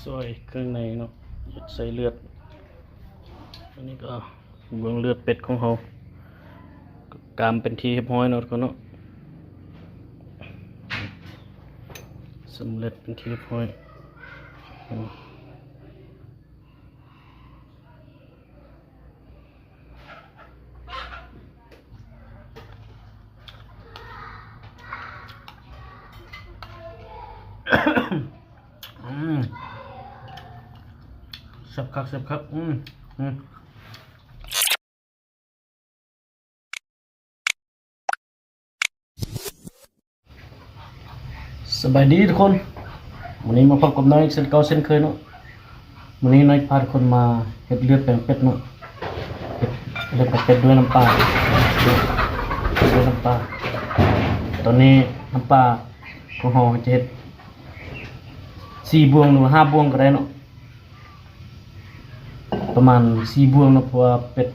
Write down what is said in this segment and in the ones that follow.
ຊອຍເຄື່ອງໃນເນາະ ເຮັດໃສ່ເລືອດ. ອັນນີ້ກໍເບິ່ງເລືອດເປັດຂອງເຮົາ ກາມເປັນທີ່ຮຽບຮ້ອຍເນາະທຸກຄົນເນາະ ສຳເລັດເປັນທີ່ຮຽບຮ້ອຍ. ອືມ ແຊບຄັກ ແຊບຄັກ ອືມ ອືມ. ສະບາຍດີທຸກຄົນ ມື້ນີ້ມາພົບກັບນ້ອຍເຊັ່ນເກົ່າເຊັ່ນເຄີຍເນາະ. ມື້ນີ້ນ້ອຍພາທຸກຄົນມາເຮັດເລືອດແປງເປັດເນາະ ເຮັດເລືອດແປງເປັດດ້ວຍນ້ຳປາ ດ້ວຍນ້ຳປາ. ຕອນນີ້ນ້ຳປາຂອງເຮົາຈະເຮັດສີ່ບ່ວງ ຫຼືວ່າຫ້າບ່ວງກໍໄດ້ເນາະ. ປະມານສີ່ບ່ວງເນາະ ເພາະວ່າເປັດ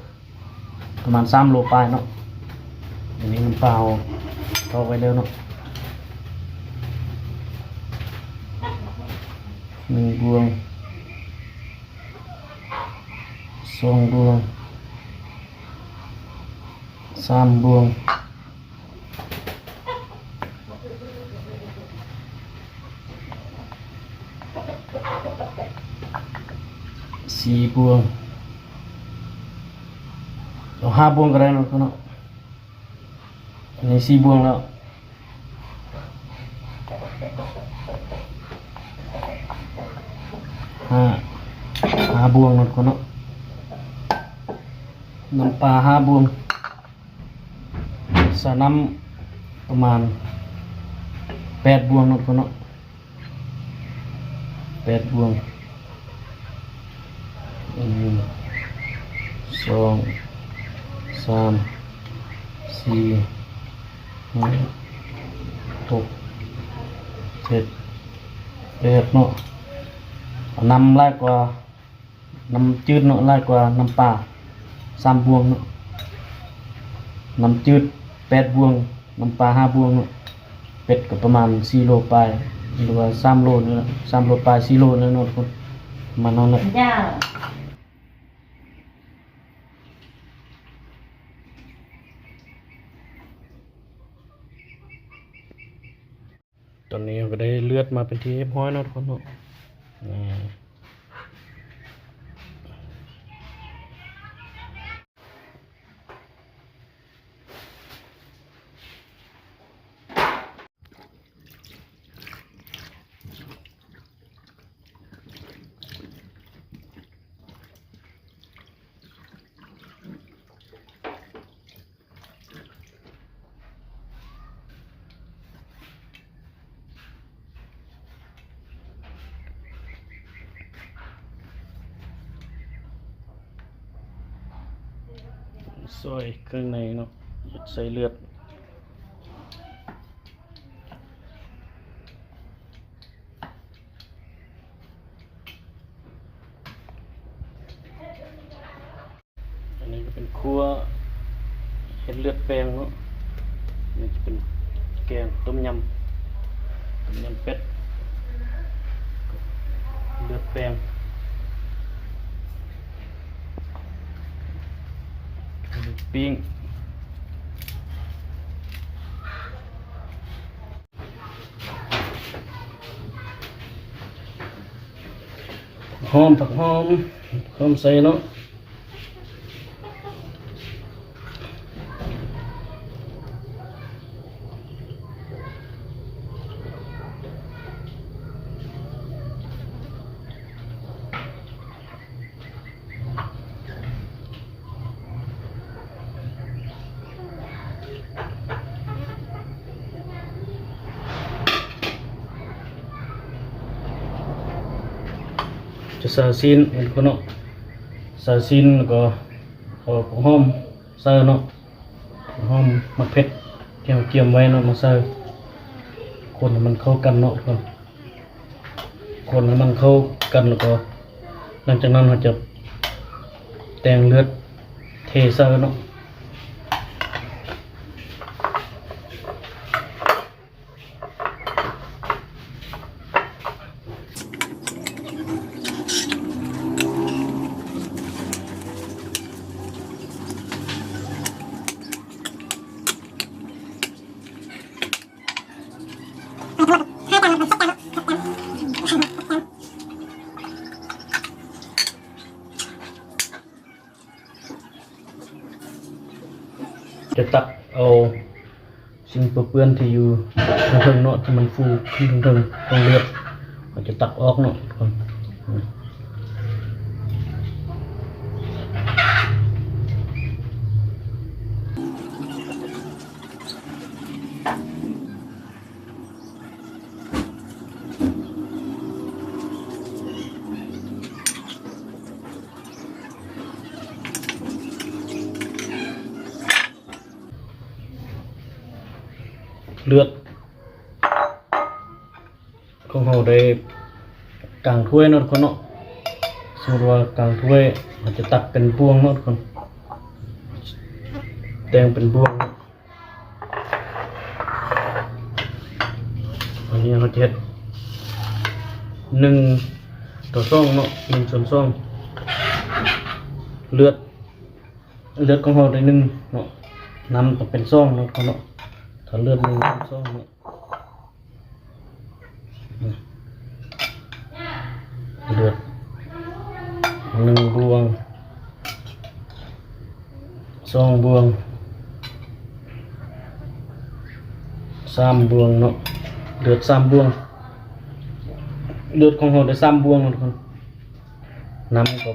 ປະມານສາມໂລປາຍເນາະ. ອັນນີ້ນ້ຳປາເຮົາຕອກໄວ້ແລ້ວເນາະ ໜຶ່ງບ່ວງ ສອງບ່ວງ ສາມບ່ວງ ສີ່ບ່ວງ ເອົາຫ້າບ່ວງກໍໄດ້ເນາະ ເນາະ. ອັນນີ້ສີ່ບ່ວງແລ້ວ ຫ້າ ຫ້າບ່ວງເນາະ ເນາະ. ນ້ຳປາຫ້າບ່ວງ ໃສ່ນ້ຳປະມານແປດບ່ວງເນາະ ເນາະ. ແປດບ່ວງ ໜຶ່ງ ສອງ ສາມ ສີ່ ຫ້າ ຫົກ ເຈັດ ແປດເນາະ. ເອົານ້ຳຫຼາຍກວ່າ ນ້ຳຈືດເນາະ ຫຼາຍກວ່ານ້ຳປາສາມບ່ວງເນາະ. ນ້ຳຈືດແປດບ່ວງ ນ້ຳປາຫ້າບ່ວງເນາະ. ເປັດກໍປະມານສີ່ໂລປາຍ ຫຼືວ່າສາມໂລນີ້ແຫຼະ ສາມໂລປາຍ ສີ່ໂລແລ້ວເນາະ ປະມານນັ້ນແຫຼະ. ຕອນນີ້ເຮົາກໍໄດ້ເລືອດມາເປັນທີ່ຮຽບຮ້ອຍເນາະ ທຸກຄົນເນາະ. ນີ້ ຊອຍເຄື່ອງໃນເນາະ ເຮັດໃສ່ເລືອດ. ອັນນີ້ກໍເປັນຄົວເຮັດເລືອດແປງເນາະ. ນີ້ຈະເປັນແກງຕົ້ມຍຳ ຕົ້ມຍຳເປັດ ເລືອດແປງ ປີ້ງ. ຫອມ ຜັກຫອມ ຫອມໃສ່ເນາະ. ຈະໃສ່ຊີ້ນເນາະ ໃສ່ຊີ້ນ ແລ້ວກໍເອົາຫອມໃສ່ເນາະ ຫອມ ໝາກເຜັດທີ່ເຮົາກຽມໄວ້ເນາະ ມາໃສ່ ຄົນໃຫ້ມັນເຂົ້າກັນເນາະ ຄົນໃຫ້ມັນເຂົ້າກັນ ແລ້ວກໍຫຼັງຈາກນັ້ນເຮົາຈະແຕ່ງເລືອດເທໃສ່ເນາະ. ຈະຕັກເອົາສິ່ງເປື້ອນທີ່ຢູ່ເທິງໆເນາະ ທີ່ມັນຟູຂຶ້ນເທິງໆ ຂອງເລືອດ ເຮົາຈະຕັກອອກເນາະ. ເລືອດຂອງເຮົາໄດ້ກາງຖ້ວຍເນາະທຸກຄົນເນາະ. ສົມມຸດວ່າກາງຖ້ວຍ ເຮົາຈະຕັກເປັນບ່ວງເນາະທຸກຄົນ ແຕ່ງເປັນບ່ວງເນາະ. ອັນນີ້ເຮົາຈະເຮັດໜຶ່ງຕໍ່ສອງເນາະ ໜຶ່ງສ່ວນສອງ ເລືອດ ເລືອດຂອງເຮົາໄດ້ໜຶ່ງເນາະ ນ້ຳຕ້ອງເປັນສອງເນາະເນາະ ຖ້າເລືອດໜຶ່ງເປັນສອງເນາະ. ເລືອດໜຶ່ງບ່ວງ ສອງບ່ວງ ສາມບ່ວງເນາະ ເລືອດສາມບ່ວງ ເລືອດຂອງເຮົາໄດ້ສາມບ່ວງເນາະທຸກຄົນ ນ້ຳກໍ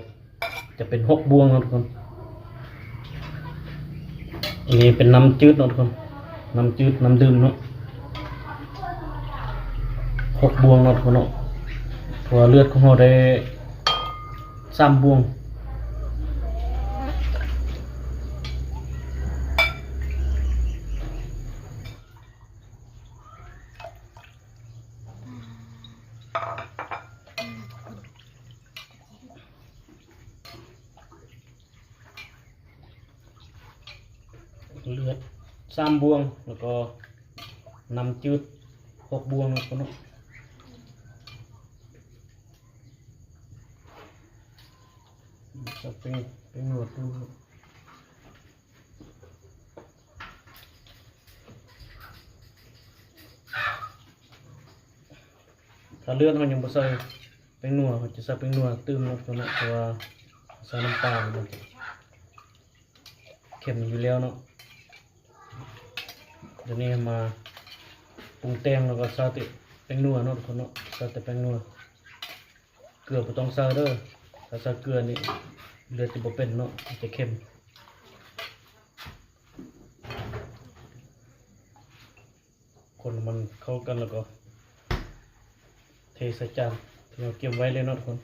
ຈະເປັນຫົກບ່ວງເນາະທຸກຄົນ. ອັນນີ້ເປັນນ້ຳຈືດເນາະທຸກຄົນ ນ້ຳຈືດ ນ້ຳດື່ມເນາະ ຫົກບ່ວງເນາະທຸກຄົນເນາະ ເພາະວ່າເລືອດຂອງເຮົາໄດ້ສາມບ່ວງ. ເລືອດສາມບ່ວງ ແລ້ວກໍນ້ຳຈືດຫົກບ່ວງເນາະ ເນາະ. ຈະເປັນ ເປັນໜວດດູ ຖ້າເລືອດເຮົາຍັງບໍ່ໃສ່ແປ້ງນົວ ເຮົາຈະໃສ່ແປ້ງນົວຕື່ມເນາະ ເພາະວ່າໃສ່ນ້ຳປາ ມັນຈະເຄັມຢູ່ແລ້ວເນາະ. ດຽວນີ້ມາປຸງແຕ່ງ ແລ້ວກໍໃສ່ແຕ່ແປ້ງນົວເນາະທຸກຄົນເນາະ ໃສ່ແຕ່ແປ້ງນົວ ເກືອບໍ່ຕ້ອງໃສ່ເດີ. ຖ້າໃສ່ເກືອນີ້ເລືອດຈະບໍ່ເປັນເນາະ ມັນຈະເຄັມ. ຄົນໃຫ້ມັນເຂົ້າກັນ ແລ້ວກໍເທໃສ່ຈານທີ່ເຮົາກຽມໄວ້ເລີຍເນາະທຸກຄົນ.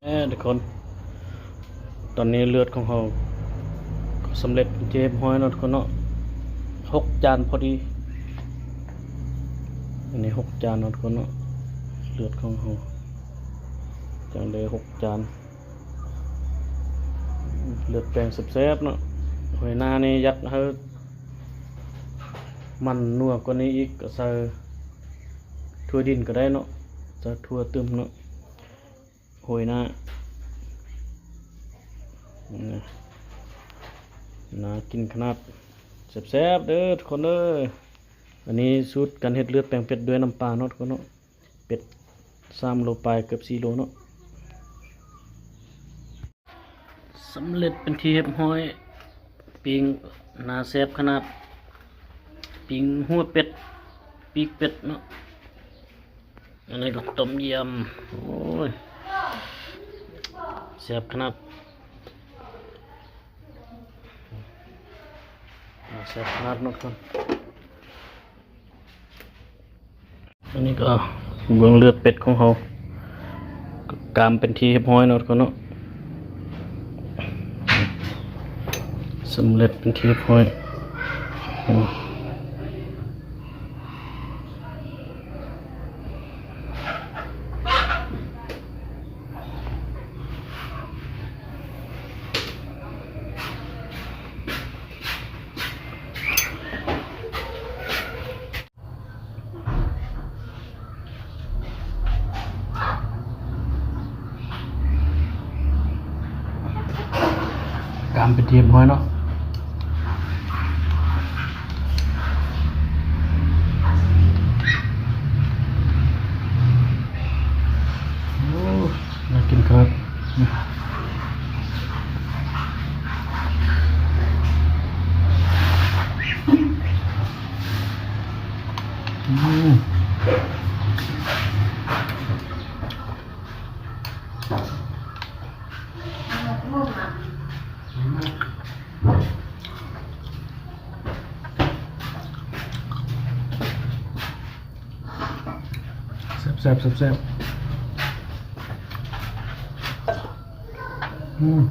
ເອີ ທຸກຄົນ ຕອນນີ້ເລືອດຂອງເຮົາກໍສຳເລັດເປັນທີ່ຮຽບຮ້ອຍເນາະທຸກຄົນເນາະ ຫົກຈານພໍດີ. ອັນນີ້ຫົກຈານເນາະທຸກຄົນເນາະ ເລືອດຂອງເຮົາຈັ່ງໄດ້ຫົກຈານ. ເລືອດແປງແຊບໆເນາະ. ຫອຍນານີ້ຢາກໃຫ້ມັນນົວກວ່ານີ້ອີກ ກໍໃສ່ຖົ່ວດິນກໍໄດ້ເນາະ ໃສ່ຖົ່ວຕື່ມເນາະ. ຫອຍນາ ນາກິນຂະໜາດ ແຊບໆເດີທຸກຄົນເດີ. ອັນນີ້ສູດການເຮັດເລືອດແປງເປັດດ້ວຍນ້ຳປາເນາະທຸກຄົນເນາະ. ເປັດສາມໂລປາຍ ເກືອບສີ່ໂລເນາະ. ສຳເລັດເປັນທີ່ຮຽບຮ້ອຍ ປີ້ງໜ້າແຊບຂະໜາດ ປີ້ງຫົວເປັດ ປີກເປັດເນາະ. ອັນນີ້ກໍຕົ້ມຢຳ ໂອ້ຍ ແຊບຂະໜາດ ແຊບຂະໜາດເນາະ. ອັນນີ້ກໍ ເບິ່ງເລືອດເປັດຂອງເຮົາ ກາມເປັນທີ່ຮຽບຮ້ອຍເນາະທຸກຄົນເນາະ. ສຳເລັດເປັນທີ່ຮຽບຮ້ອຍ. ກາມເປັນທີ່ຮຽບຮ້ອຍເນາະ. ໂອ້ ໜ້າກິນຂະໜາດ. ອືມ ແຊບໆ ແຊບໆ. ອືມ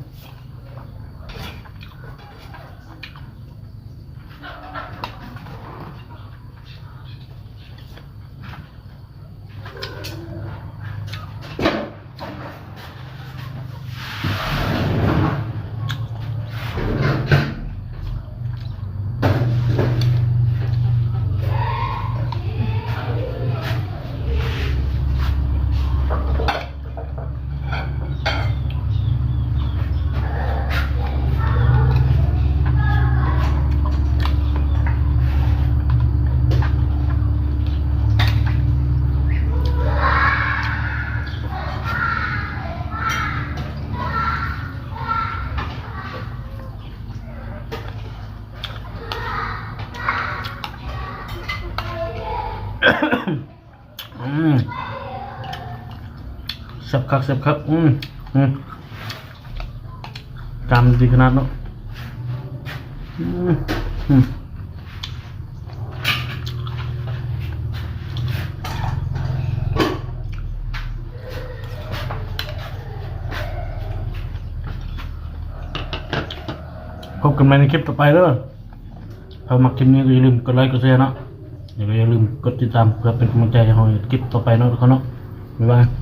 ອືມ ແຊບຄັກ ແຊບຄັກ. ອືມ ອືມ ກາມດີຂະໜາດເນາະ. ອືມ ອືມ ພົບກັນໃໝ່ໃນຄລິບຕໍ່ໄປເດີ້. ຖ້າມັກຄລິບນີ້ກໍຢ່າລືມກົດໄລກົດແຊເນາະ ແລ້ວກໍຢ່າລືມກົດຕິດຕາມ ເພື່ອເປັນກຳລັງໃຈໃຫ້ເຮົາເຮັດຄລິບຕໍ່ໄປເນາະ ທຸກຄົນເນາະ. ບາຍບາຍ.